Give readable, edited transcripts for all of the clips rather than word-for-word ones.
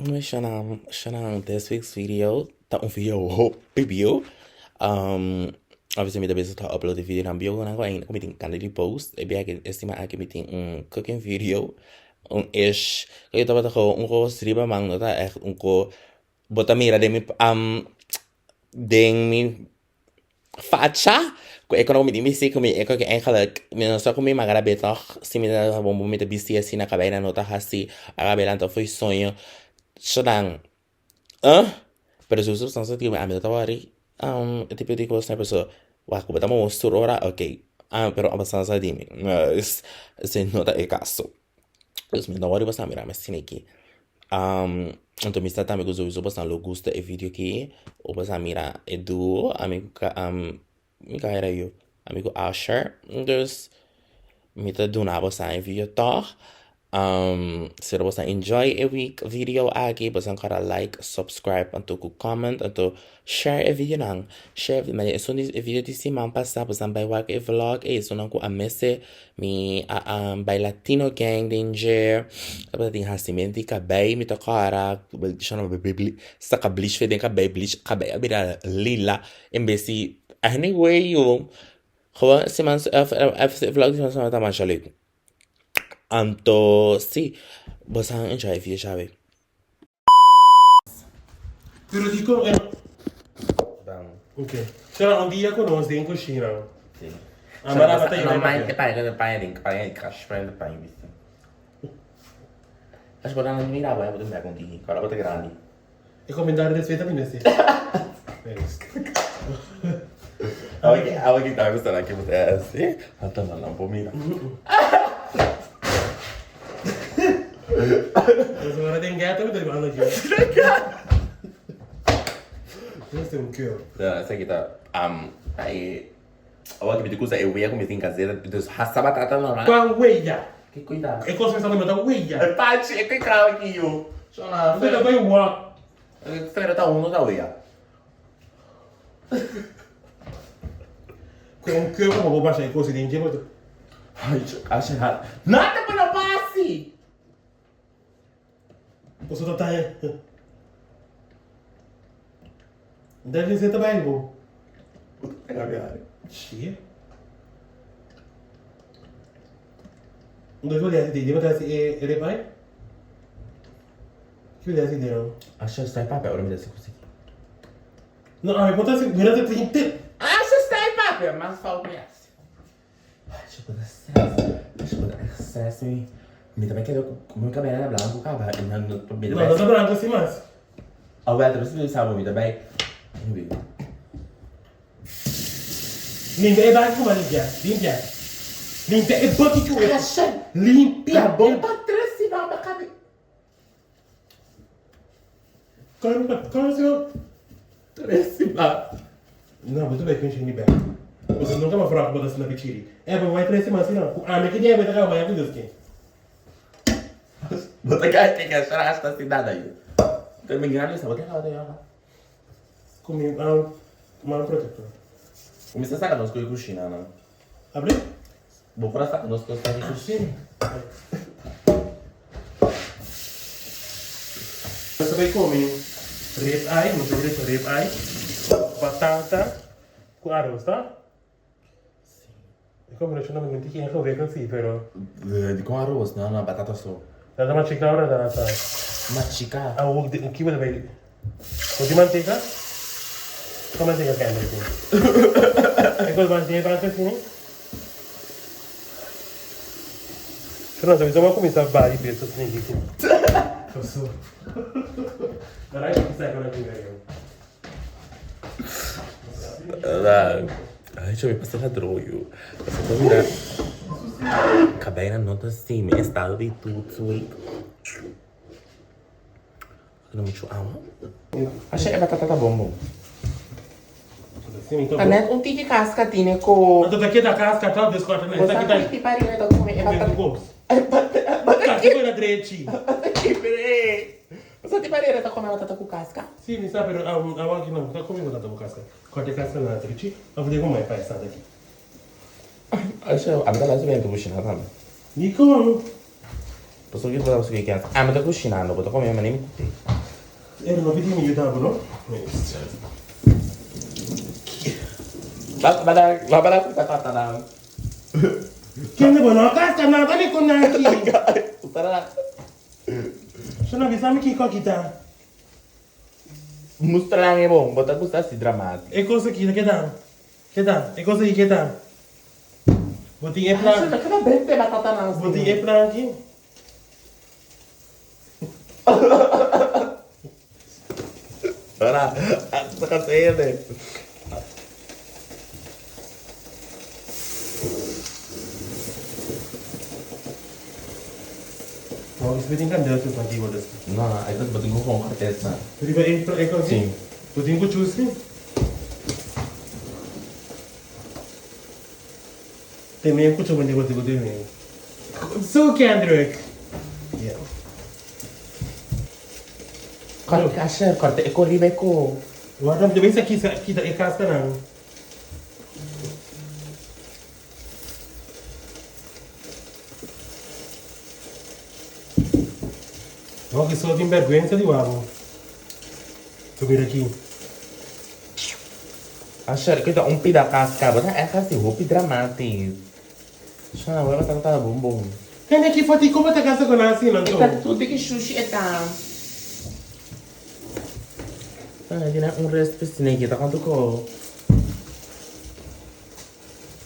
Shanan, shanan, this week's video ta un video hopi bieu. Um, obviously mi ta bezig ta upload e videonan bieu nan ku ainda ku mi tin gana di post. E bia aki, e siman aki mi tin un cooking video, un ish, ku e tabata gewoon un kos riba man, no ta echt un ko bo ta mira den mi den mi facha ku e kono mi tin bisti ku mi e koke eigenlijk mi no sa ku mi magra be tòg si mi ta bon mi ta bisti asina kabei nan no ta hasi a kabei nan ta fo'i soño so nan pero si bo sa di ami no ta wòri e tipo di kos pasobra wak ku bo ta mos tur ora ok pero abastans a di mi esei no ta e kaso. Dus mi no wòri boso a mira mi asina aki. Anto mi sa tambe ku souiso boso lo gusta e video aki. O boso a mira e duo ami ku mi ka era yu ami ku Asher. Dus mi ta duna boso e video tòg. Spero boso a enjoy e week video aki. Boso a kòrda like, subscribe anto ku comment anto share e videonan. Share manera esun di e video di siman pasá boso a bai wak e vlog ei esunnan ku a mester Mi a bai Latino Gang den dje, tabata tin hasimentu di kabei, mi ta kòrda saka bleach for den kabei, bleach kabei a bira lila en bes di, anyway yu, gewoon siman e vlog di siman ta masha leuk. Anto si, boso a enjoy e video djawe. Pero dikon e Ok. Sera un dia ku nos den kushina. Si. Amba laba ta No yena mind papel. e paña e paña den paña di kash paña di paña bisti. Ash bo nan mira bo bo ta mira kon tiki kora bo ta grandi. E komentario despues ta bini asi. Thanks. Awe ki awe ki ta gusta nan ki bo ta hasi anto nan nan por mira. Ora den ghetto mi ta riba anda dje. Nos tin un keo. No, esaki ta ai awor ki mi ta kusa e wea ku mi tin kasera dus hasa batata normal. Kua wea? Ki kuida? E kos mi sa ku no ta wea. E pachi e kikau aki yo. Shona. Bo ta bai wak. Pero ta uno ta wea. Ku un keo ku bo basha e kos den dje bo ta. Ai, asha ha. Nada pa no pasi. Boso ta taña. Deve ser também bom. Xie. Dois mulheres de deve ser ele vai. Que mulher de não? Asha está em papel, ora me dá se conseguir. Não, a minha assim, mira te tem. Asha está em papel, mas falta me hace. Asha pode stress. Asha pode stress mi. Mi também quero ku mi cabelo era blanco, caba. E não, não, mi Não, também. não tá branco assim mais. Oh, well, também se sabe, mi também. Anyway. Limpia e banco kuma limpia. Limpia. Limpia e bucket ku Asha, Limpia. tá bom pa tres semanas pa cabe. Como como se 3 semanas. Não, mas tu vai com enchendo bem. Você nunca vai falar com você na bichiri. É, mas vai 3 semanas assim não. Ah, mas que dia vai estar vai com Deus quem? Bota que que achar esta cidade aí. Também grande, sabe o que é ela? Comi um, um protetor. Começa a sacar nós com coxina, não? Abre? Vou para sacar nós com coxina. Você vai comer rib eye, muito bonito rib eye, batata com arroz, tá? Sim. E come non c'è nome che ingewikkeld sì, però. De com arroz, não, não, batata só. Dat is maar ora da tá. Machica. Ah, ook de kiwi erbij. Met die manteca? Kom manteca kijken. Ik wil manteca anche sì. Però sowieso maar comincia a bari per sostenere qui. Posso. Dai, che stai con la io. Ai, deixa eu ver, passar droga. Passar mira. Cabelo não tá assim, me estado de tudo, sweet. Não muito água. Achei a batata tá bom, bom. Sì, Tá net um tique casca tinha com. Anto daqui da casca, tá descorta, né? Você Aqui tá tá. que pariu, eu tô comendo batata. Batata Aqui. aqui na direita. Aqui, peraí. Você tem maneira, tá comendo batata com casca? Sì, mi sa però a aqui não, tá comigo batata com casca. Corta casca na direita. Eu vou como é para essa daqui. Acho, a batata bem que vou chamar também. Nico. Pasobra kiko bo ta busca ki Ami ta cushinando, bo ta come manera mi te. Ero no pidi mi yuda bo no. Ba ba ba ba ku ta kata nan. Kende bo no kasa nada ni ku naki. Tara. Su no bisa mi kiko aki ta. Mustra nan e bon, bo ta gusta hasi dramatic. E kos aki ta keda. Keda, e kos aki keda. Bo tin e plan. Asina, keda bente batata nan Bo tin e plan aki. Ora, ta kasende. No, esaki tin kandela su aki bo des. No, no, e bo tin ku kon kortesa. Riba e e kos aki? Si. Bo tin ku chusi? Tene ku chupa bo tin ku tene. Su Kendrick. Yeah. Korta asher, korta e ko riba e ko. Warda, mi ta bisa kisa kita e kaskanan. No, ki so tin bergwensa di wak. Bo mira aki. Asher, ki ta un pida kaska. Bo ta ègt hasi hopi dramatis. Shana, bo ta ta bom bom. Kende ki for di como ta casa cu nan asina anto? E ta tur di ki shushi e ta. Shana, tin un rest piscina aki ta konta ko.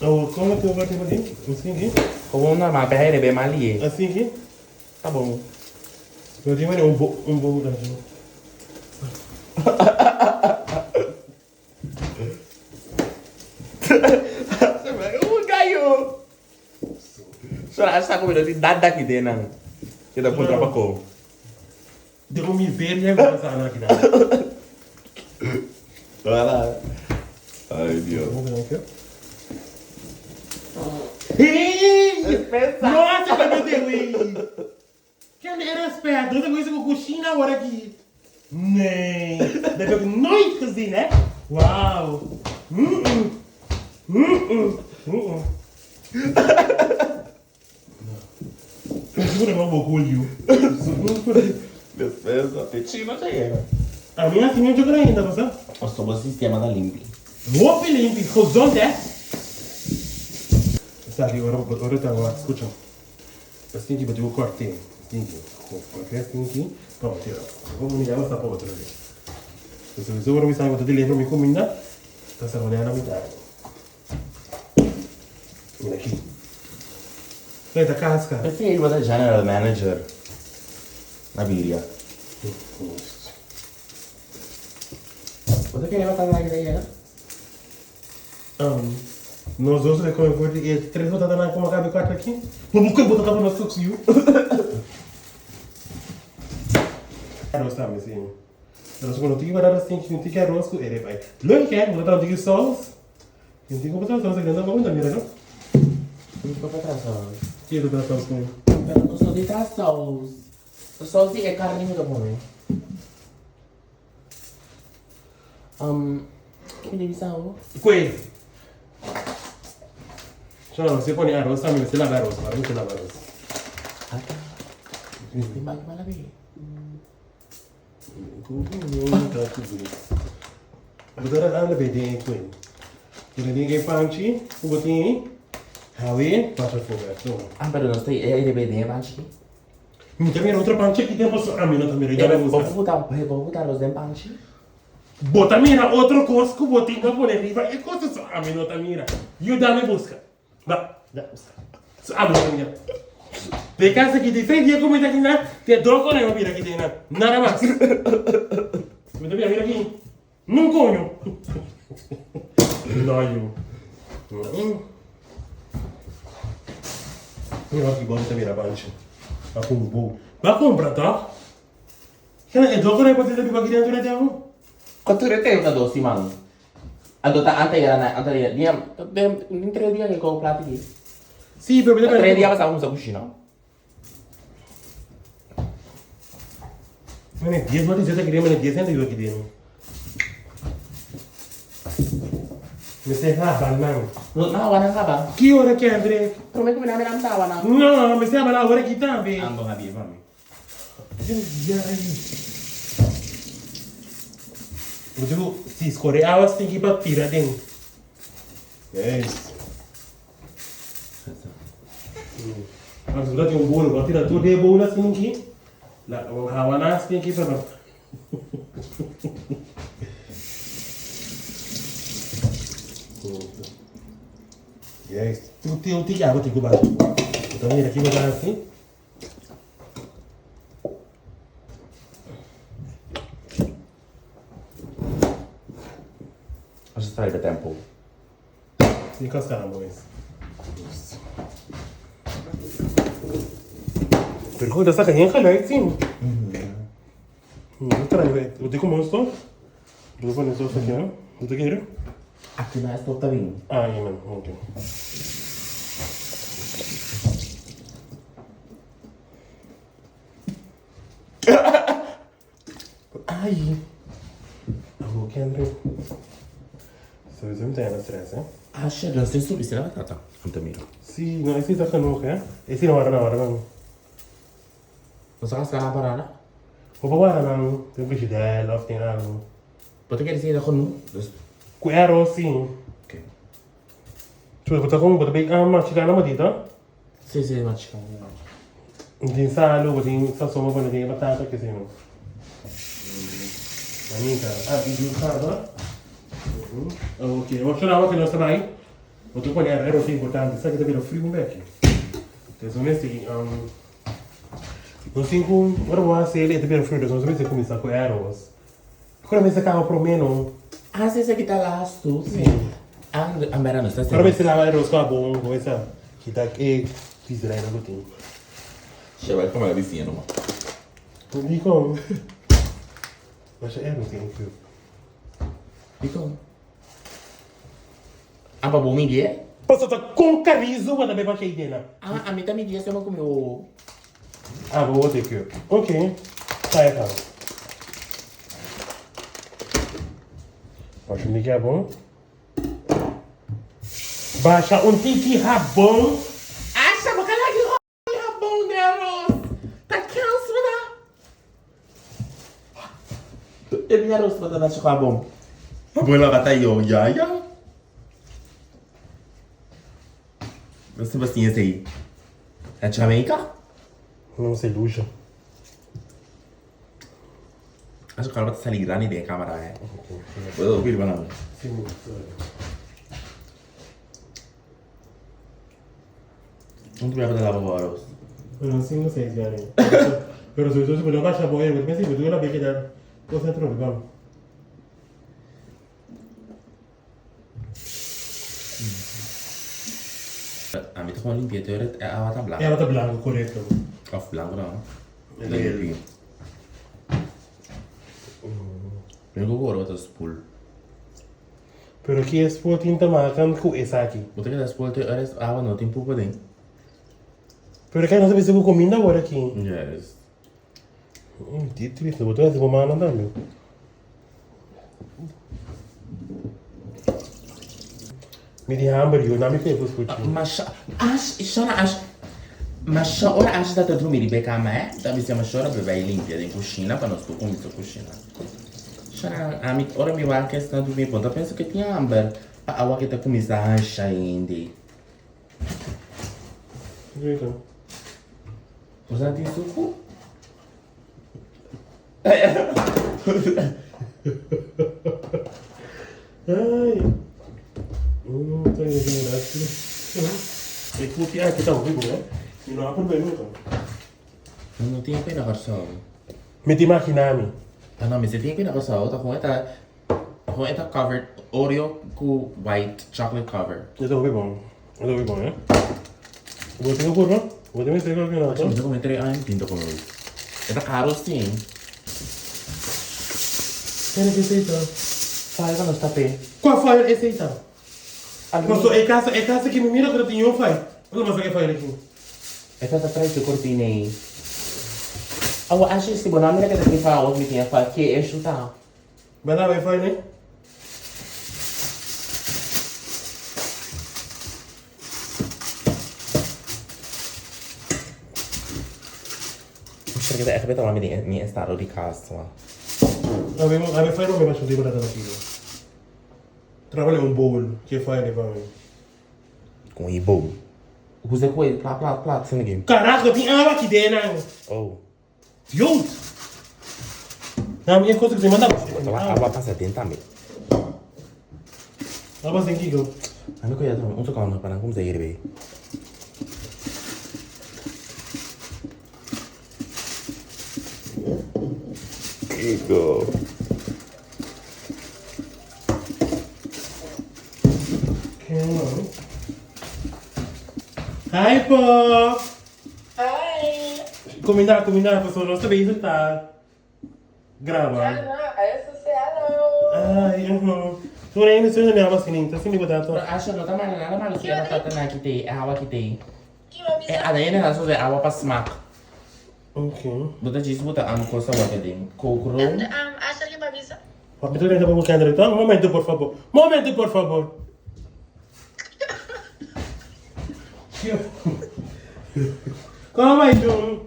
Awor como cu bo tin di? Así ki? Como normal pe haire be mali. Así ki? Ta bon. Bo tin un bo un bo aki. Un gayo. Sora a sa ku mi no tin nada aki den nan. Ke ta puntra pa ko. Den un miseria ku ta sana aki nan. Wala. Ay Dios. Hey! No hace pa mi te wey. Kende e respet? No ta bezig ku kushina awor aki. Nee, dat heb ik nooit gezien hè. Wauw. Mm-mm. Mm-mm. Mm-mm. Pensa ku bo cool you. Despensa, te chino ta yega. A mi hasi mucho gran ainda, bo sa. Paso bo sistema ta limpi. Hopi limpi, gezond hè. Esaki ora ora ta wak, scucha. Asina ki bo tin ku kòrt'é, asina ki kòrt'é asina ki pa otro. Bo mi yama sa pa otro bes. Pasobra ora mi sa ku ta deliver mi kuminda, ta sa manera mi ta. Mira aki. Mira ta kaska. P'esei bo ta general manager na Biria. Bo ta kere batata aki ta yega? Nos dos ta come for di e tres batatanan ku makabe kuater aki. Bo bo koe batata pa nos cook yu. Aros tambe si. Aros ku no tiki batata sin no tiki aros ku ere bai. Lo ke bo ta tiki saus. No tiki batata saus aki nan ta mira no. Bo ta tra saus. Ki bo ta tra saus ku? Pero nos no tin tra saus. Saus di e carni mi ta pone. Um, ki mi bisa bo? Kue. Shona, si pone arroz tambe, mester laba arroz, mara mester laba arroz. Ata. Tin baki pa labe. Bo ta ra labe den e kue. Pero den e panchi ku bo tin ei, hawe pasa foga. Ah, pero nos ta e rebe den e panchi. Mi ta mira otro panchi aki den pasobra ami no ta mira yuda mi busca. Bo por buta aros den panchi? Bo ta mira otro cos cu bo tin pa pone riba e cos so ami no ta mira. Yuda mi busca. Ba, da busca. So ami no ta mira. De casa aki tin seis dia cu mi ta aki na, te dos ora mi a bira aki den na. Nada mas. Mi ta bira mira aki. Nun coño. No yu. Mira aki bo ta mira banchi. Ba con bo. Ba compra toch? Kena e dokter e paciente biba aki dentro de tempo? Cuanto re tempo ta dos siman? Anto ta ante yera na ante yera dia den tres dia ke ko plata aki. Si, pero mi ta Tres dia pasado cuminsa cushina. Mene dies mati zeta kiri mene dies hende vive aki dentro. Mester haba nan. No ta hawa nan kaba. Ki ora Kendrick? Prome ku mi nan mi nan ta hawa nan. No, mester haba nan awor aki tambe. Ambo habie pa mi. Ayayay. Bo tin ku si skore awa stinki pa tira den. Yes. Anto bo ta tin un bolo, bo a tira tur den e bowl asinki. La hawa nan stinki pa no. Yes, tu tin un tiki awa tin ku bati. Bo ta mira kiko ta hasi. Nos ta riba tempo. Ni kaskara bo mes. Pero ku ta saka yen geluid sin. No trae we. Bo tin como un stop? Bo ta pone stop aki, no? Bo ta kere? Aki na e stop ta bin. Ah, ya man. Ok. Ai! Abo Kendrick. Sowieso mi ta yana stress, eh? Ah, shit, nos tin subi si na batata. Anta mira. Si, no, esi ta genoeg, eh? Esi no wara nan, wara nan. Nos a gasta na banana? Bo por wara nan den frigidaire of den algo. Bo ta kere si ta genoeg? Dus. Ku e aros si. Ok. Chuta, bo ta con, bo ta bay machica na matita? Si, si, machica. Tin salo, bo tin sazon pa pone den e batata, ke si no. Anita, ah, i djus kaba. Ok, awor shon awa ke nos ta bay. Bo ta pone aros importante, sa ke ta bira friu un beki. Entonces nos mester nos tin ku ora bo hasi el e ta bira friu entonces nos mester kuminsá ku e aros. Ku nos mester kaba promé no. Ah si esaki ta lastu si. Ah mera nos ta Ora mester laba aros ku abon ku esa kita e pisdrainan ku tin. She bai kome la bisiña numa. Dikon? Masha aros tin ku. Dikon? Ah pa bo midi e? Paso ta con carizo bo ta bay pa shey dena. Ah ami ta midi esei bo cu mi wowo. Ah bo wowo ta e cup. Ok ta e kan. Basha un tiki habon. Basha un tiki habon. Asha bo ka lagi hopi habon den aros. Ta kens bo ta. E mi aros bo ta basha cu habon. Habon lo ta yo ya ya. Nos tin basiña esei na Jamaica? No se lucha. Aso kal bo ta sali grandi den e camera eh. Bo ta obi riba nan. Si, sorry. Un tu ta lava bo aros? Bueno, 5 6 ya. Pero sobre todo si bo no basha bo, bo ta pensa bo ta keda cosa trobe, vamos. Ami ta kuma limpia te ora e awa ta blanco. E awa ta blanco, correcto. Of blanco no. Limpio. Lo único ku ora ta spoel. Pero ki e spoel tin ta makan ku esaki? Bo ta keda spoel te ora e awa no tin pupa den. Pero kai nos ta bisa ku kuminda awor aki. Yes. Di triste, bo ta hasi bo mannan tambe. Mi di hamber yo, na mi fe ku skuchi. Masha, ash, shona ash, masha ora ash ta ta drumi riba e kama eh, ta bisa masha ora bebé limpia den kushina pa nos por kuminsa kushina. Shona, ami ora mi wak esnan drumi bo ta pensa ku e tin hamber pa awa ke ta kuminsa hansha hende. Rico. Bo sa tin suku? Ai. Ta yega un rato. E cookie aki ta hopi bon, eh? Mi no a prob'é nunca. No, no tin pena Kòrsou. Mi ta imaginá mi. Ah no, mi si tin pena Kòrsou. Ta kon e ta, kon e ta covered Oreo ku white chocolate cover. E ta hopi bon. E ta hopi bon, eh? Bo tin ku kurba? Bo tin mester ku kina Mi ta come tre aña mi tin ta come. E ta caro si. Kere ki esei ta? Fire pa nos tap'é. Kua fire esei ta? Paso e casa e casa ki mi mira ku ta tin yon fire. Unda bo sa ke fire aki? E ta ta trae su cortina ei. Awa ashley si bo no a mira ke ta tin fire awor mi tin e fire ke eshu ta? Bo a laba e fire nei? Será que ta beta mami den mi estado di kas wa? Awe awe fai robe basha di batata na kilo. Trabale un bowl ke fai di pa mi. Con e bowl? Huse cu e plat plat plat sina ki. Carajo tin awa aki den nan. Oh. Dios! Nami e cosa cu tin manda. Awa awa pasa den tambe. Awa pasa den kiko? Ami cu ya un secondo pa nan cuminsa hirbe. Kiko? Hi Pop! Hi! Cuminda, cuminda, pasobra nos ta bezig ta graba. Ay, uhum. Tur hende suena mi awa asina, ta sinti bo ta Pero Asha no ta malo nada malo si e batata na kit'e, e awa kit'e. E adayende nan sosa e awa pa smak. Ok. Bo ta djis bo ta am cosa wak aden. Coke room. Asha ki pa bisa? Papi tur hende pa bo kende un momento por favor. Momento por favor. Como bai Jun?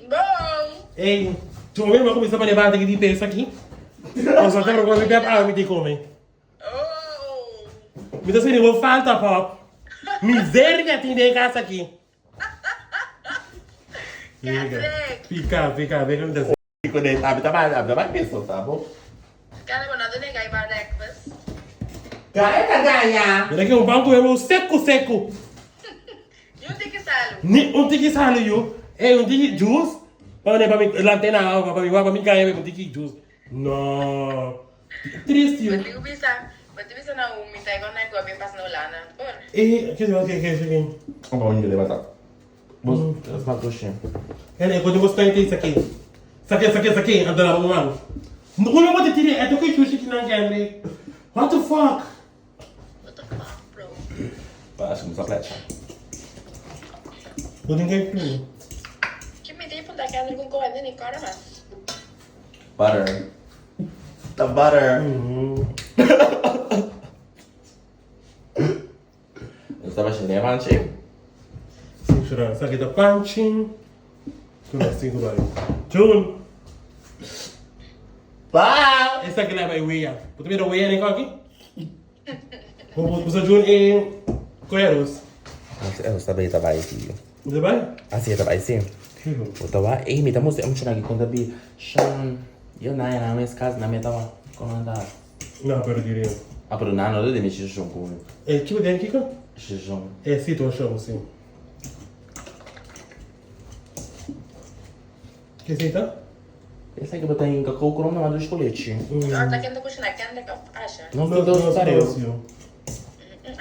Bon! Ey, Jun mi a cuminsa pone banda di peso aki. Pasobra ta proba mi pep awe mi tin come. Oh! Mi ta sinti bo falta pop. Miseria tin den casa aki. Patrick! Pica, pica, pica mi ta sinti. Kiko den abi ta bai abi ta bai peso ta bo. Kada bo no ta nega iba breakfast. Gaña ta gaña. Mira ki un pan ku hebo seku seku. Ni un tiki salu. Ni un tiki salu yu. Ey un tiki juice. Pa mi pa mi lantena awa pa mi wak pa mi gaña un tiki juice. No. Trist yu. Bo tin ku bisa bo tin bisa na un mi ta e kon ku a bin pasa na Hulanda por. Ey ke ke ke ke. Abo un yule bata. Bos smak dushi. Ene e kote bos kaite esaki. Sake sake sake anto laba bo man. Uno bo te tira e toke shushi kinan Kendrick. What the fuck? What the fuck bro. Pa ashi musa plecha. Bo tin kai frio. Ki mi tin punta Kendrick un kohe ni kora mas. Butter. Ta butter. Nos ta bashende e panchi. Sra, esaki ta panchi. Tuna sinku bai. Jun! Ba! Esaki la bai wea. Bo ta mira wea den koki? Bo bo sa Jun e koe arroz. Asi arroz ta bai ta bai si. Ta bai? Asi ta bai si. Bo ta wak ey mi ta mustra e muchanan aki kon ta bi shan. Yo na nan mes kas nan mi ta wak kon nan ta. No, pero diria. Ah, pero nan no ta den mi shishon ku mi. E kiko den kiko? Shishon. E situashon, si. Ke esei ta? Esaki bo ta hinka kou krom na mas ku lechi. Ora ta ken ta kushina Kendrick of Asha? Nos tur dos ta reu.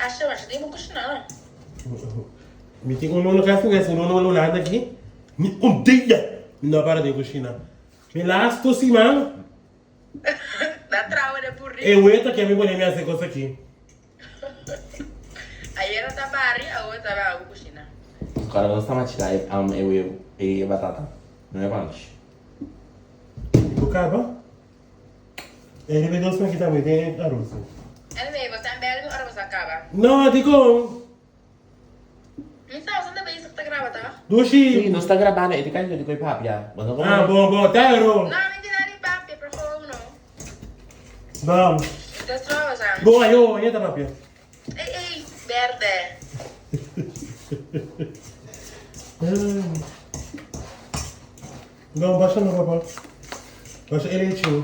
Asha masha tin bo kushina. Mi tin un nono kasi mes un nono Hulanda aki. Ni un dia mi no a para den kushina. Mi lasto siman. Na trawa de burrito. E weta ke mi pone mi hasi kos aki. Ayer no ta bari, awe ta ba awe kushina. Kora nos ta machika e um e webu e batata. No e panchi. Bo kaba? E riba e dos nan kita mi den e arroz. Anyway, bo ta bel mi ora bo sa kaba. No, dikon? Mi sa, bo ta bezig ta graba ta? Dushi! Si, nos ta grabando e ta kai di koi papia. Bo no komo. Ah, bon, bon, tero! No, mi tin nada di papia, pero gewoon no. Bam. Ta stroba sa. Bon, ayo, ayo ta papia. Ey, ey, berde. No, basha no, papa. Basha e lechi.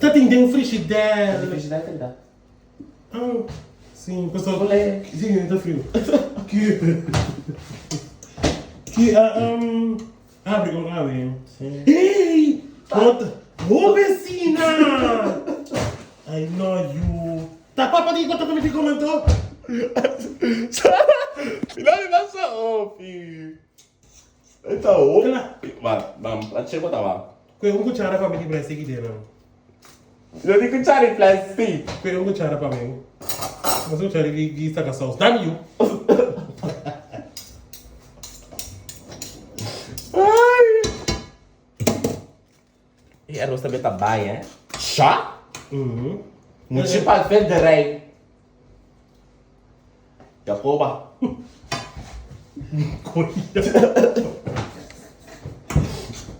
Ta tin den frigidaire. Den frigidaire ta da. Ah, sim, pessoal. Olé. Sim, ta frio. Que que ah, um, abre com abre. Sim. Ei! Bota. Ô, vecina! I know you. Ta papa di conta come ti comentou. Mira mi pasa opi. E ta opi. Ba, ba, a che bota ba. Kue un cuchara pa mi di plastic di no. No di cuchara di plastic. Kue un cuchara pa mi. Mas cuchara di di saca saus. Dami you. Ai. E arroz tambe ta bai, eh. Sha? Muchi pa verderij. Jacoba.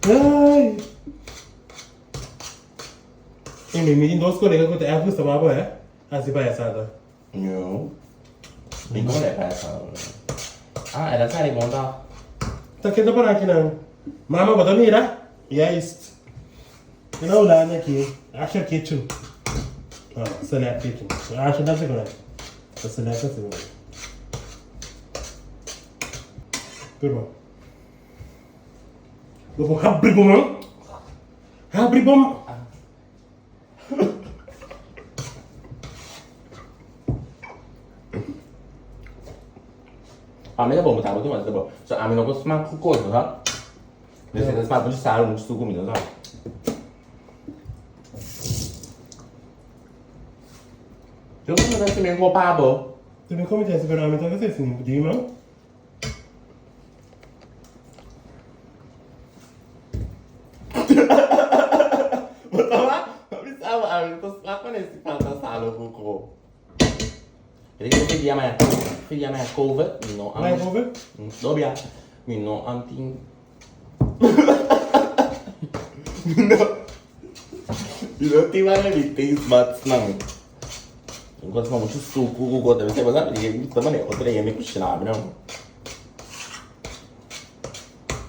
Ai. E mi mi tin dos kolega ku ta ègt gusta babo eh. Hasi payasada. No. Mi kono e payasada. Ah, el a sali bon ta. Ta keda para aki nan. Mama bo ta mira? Juist. E na Hulanda aki. Asha Kitchen. Ah, Select Kitchen. Asha ta segura. Ta Select ta segura. Turma. Bo por habri bo man. Habri bo man. Ami ta bon, bo ta bo ta bon. So ami no por smak ku kos, no sa? Mester ta smak muchu sal, muchu suku, mi no sa. Yo no ta simen ko pa bo. Te mi come tesi, pero ami ta kasi sin di man. Bo ta ba? Mi sa bo ami ta smak pa nesi falta sal o ku ko. Reken fi dia maya, fi dia maya COVID, mi no Maya COVID? Dobia, mi no antin Mi no Mi no tin wak mi taste buds nan. Mi gosta muchu suku ku kos, mi sa mi ta mane otro hende kushina mi no.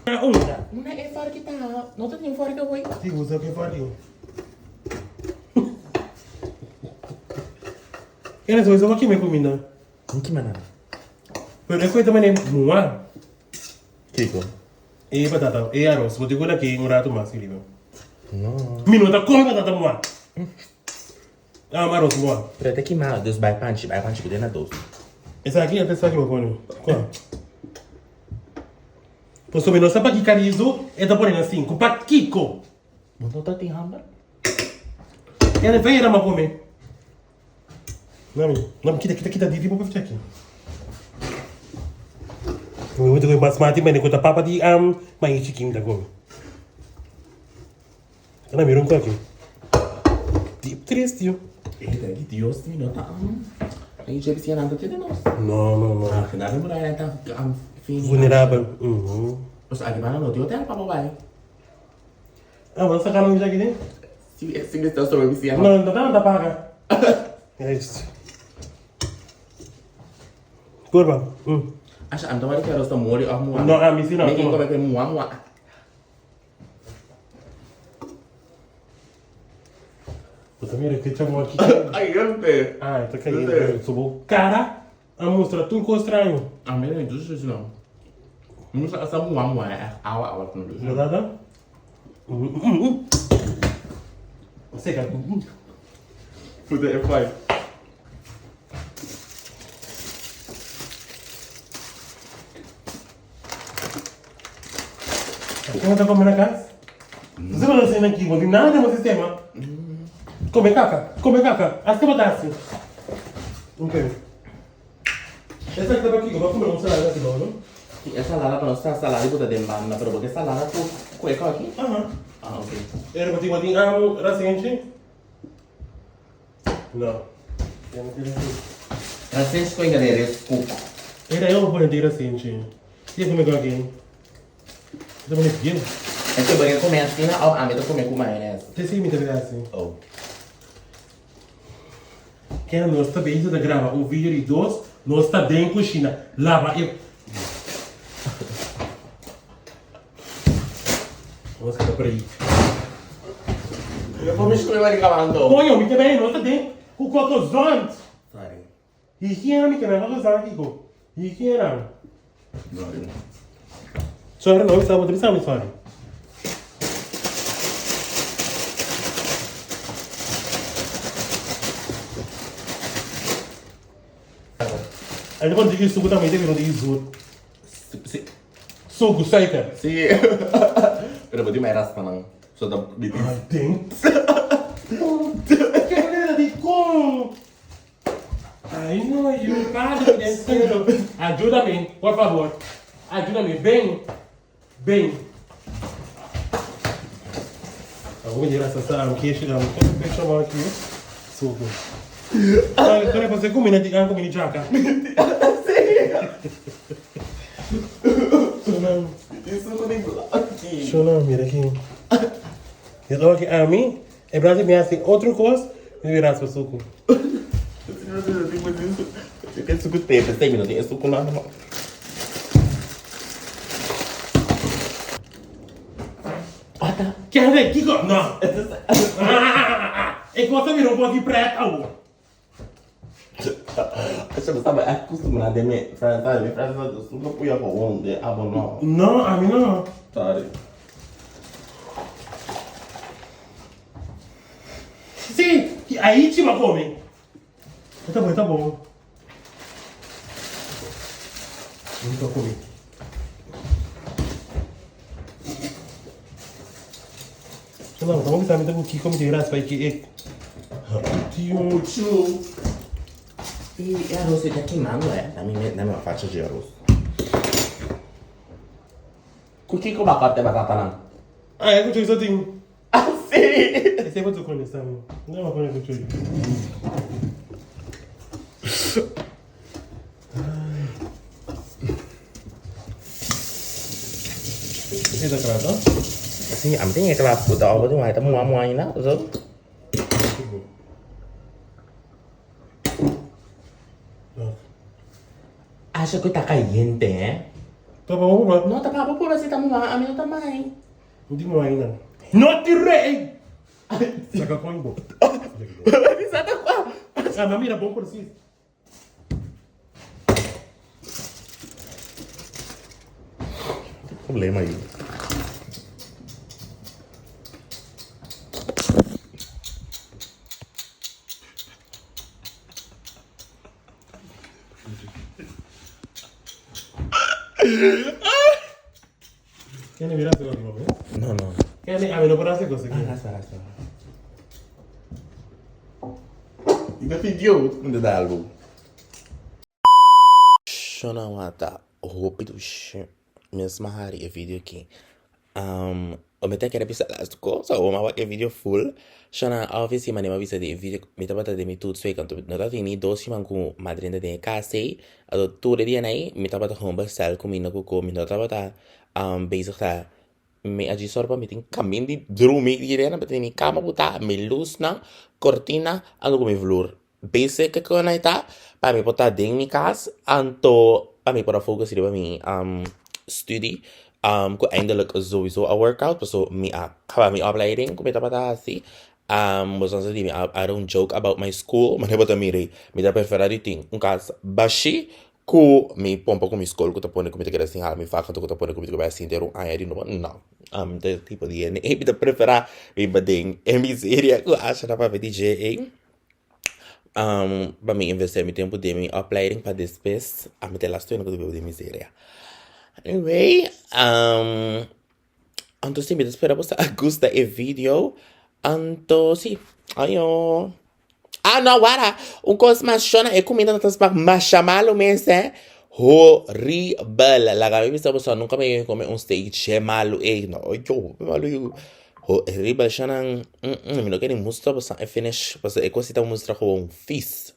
Una. Una e forki ta, no ta tin forki awor. Si, usa ki forki. Kende so eso kime kuminda? No kima nada. Pero e koe ta mane mua. Kiko? E batata, e aros. Bo tin ku laki un ratu mas riba. No. Mi no ta kome batata mua. Ah, aros mua. Pero ta kima, dus bai panchi, bai panchi ku den na dos. Esaki e esaki bo pone. Kua? Pasobra mi no sa paki karizo e ta pone na sinku. Pakiko? Bo no ta tin hamber? Kende fe yera ma kome. Nami, nami kita kita kita di bo pefcha aki. Mi moet ko basmati mene ko ta papa di am mai chicken ta kome. Ana mira un ko aki. Deep triste yo. Eh, dagi Dios mi no ta am. Ay, je bisi ananda te nos. No, no, no. Ah, genade mo na ta am fin. Vulnerable. Mhm. Os aki bana no ti hotel pa bo bai. Ah, bo ta saka nan esaki den? Si, si mi ta sobre mi siya. No, no ta paga. Juist. Kurba. Mm. Asha, anto wari kero sta mori of mua. No, ami si no. Mi kin come pe mua mua. Bo ta mira ke chamo aki. Caliente. Ah, ta caliente. So bo cara a mustra tur cos straño. Ami no dushi dushi no. Mi sa asa mua mua e awa awa no dushi. Lo dada? Seca. Puta e fai. Como ta come na cas? Você vai assim aqui, não tem nada no sistema. Come caca, come caca. As que botasse. Ok. Essa aqui tá aqui, eu vou comer um salada aqui, não? E salada pa nos ta salada ku ta den banda, pero bo ke salada ku ku e koki? Aha. Ah, ok. Era bo tin bo tin am rasenchi? No. Rasenchi ku inga den res kuk. Era eu vou pone rasenchi. Ti come koki? Ta pone bieu. E ke bo ke come asina of ami ta come ku mayones? Te si mi ta bira asi. Oh. Kende nos ta bezig ta graba un video di dos, nos ta den kushina laba e. Nos keda por ahi. Yo por mi skrui di grabando. Coño, mi ta bay, nos ta den ku kokozant. Sorry. Higiena mi keda kokozant kiko. Higiena. Sorry. Sorry no, bisa bo ta bisa mi sorry. Ay ta pone tiki suku tambe, te bira tiki zoet. Si. Suku, suiker. Si. Pero bo tin mai raspa nan. So ta biti. Ay, den. Ke manera di kon. Ay no, yu padre del cielo. Ayúdame, por favor. Ayúdame, ven. Ven. Come di rasta sa am keshi am picture mo aqui. Suco. Pero você come na di am come di jaca. Shonam. Suco di blokkie. Shonam, mira aqui. Eu tô aqui a mim, é pra me assim outro cos, me virar seu suco. Suco tempo, sei minutos, é suco normal. Quer ver? Kiko? Não. É que você virou um pouquinho preto. Acho que estava acostumado a me enfrentar, me enfrentar, eu super puia com onde, ah, bom, não. Não, a mim não. Sorry. Sim, aí te vai comer. Tá bom, tá bom. Não tô comendo. Não, tá bom que sabe, que come de graça, vai que Tio. E arroz está queimando, é? Dá-me uma faixa de arroz. Com que que eu corta batata não? Ah, é que eu só tenho. Ah, sim! Esse é muito com sabe? Não é uma coisa que eu Esse é claro, tá? Sim, a mim tem aquela puta obra de uma, tá mua mua ainda, so. Acho que tá caliente, eh? Tá bom, vamos Não, tá papo por assim, tá mua, a mim não tá mais. Não digo ainda. Não tirei! Saca com bo. Ah, mas mira, bom por si. Tem problema aí. Quer virar seu amigo, né? Não, não. Quer a mim não pode ser coisa aqui. Raspa, raspa. Ainda pediu um dedalo. Shona wata hopi dushi. Mesma hari e video aqui. O me quero pensar las coisas, o ma e video full. Shona obviously mane ma bisa de video mi tabata de mi tut sway kanto no ta tini dos man ku madrinda de casa ado tour dia nai mi tabata gewoon bestel ku mi no ku mi no tabata bezig ta mi a sorpa mi tin kamin di drumi di rena mi tin kama buta mi luz na cortina ando ku mi vloer basic ko na ita pa mi pota den mi kas anto pa mi para focus riba mi studie ku eindelijk sowieso a workout so mi a kaba mi opleiding ku mi tabata hasi was di mi I don't joke about my school maar bota mi mi ta prefera di tin un kas bashi ku mi pompa ku mi school ku ta pone ku mi ta kere sin hala mi vak ku ta pone ku mi ta sinter un aña di nobo no de tipo di ene mi ta prefera mi ding e miseria ku asha na pa di JA pa mi investeer mi tempo den mi opleiding pa despues a mi te laatste ku ta de miseria. Anyway, anto si mi ta spera boso a gusta e video. Anto si, ayo. Ah no, wara, un kos mas shona e kuminda ta smak masha malu mes eh. Horrible. Laga mi bisa boso nunka mi kome un steak che malu eh. No, yo, malu yu. Horrible shona. Mi no kere mustra boso e finish. Paso e kos ta mustra gewoon vies.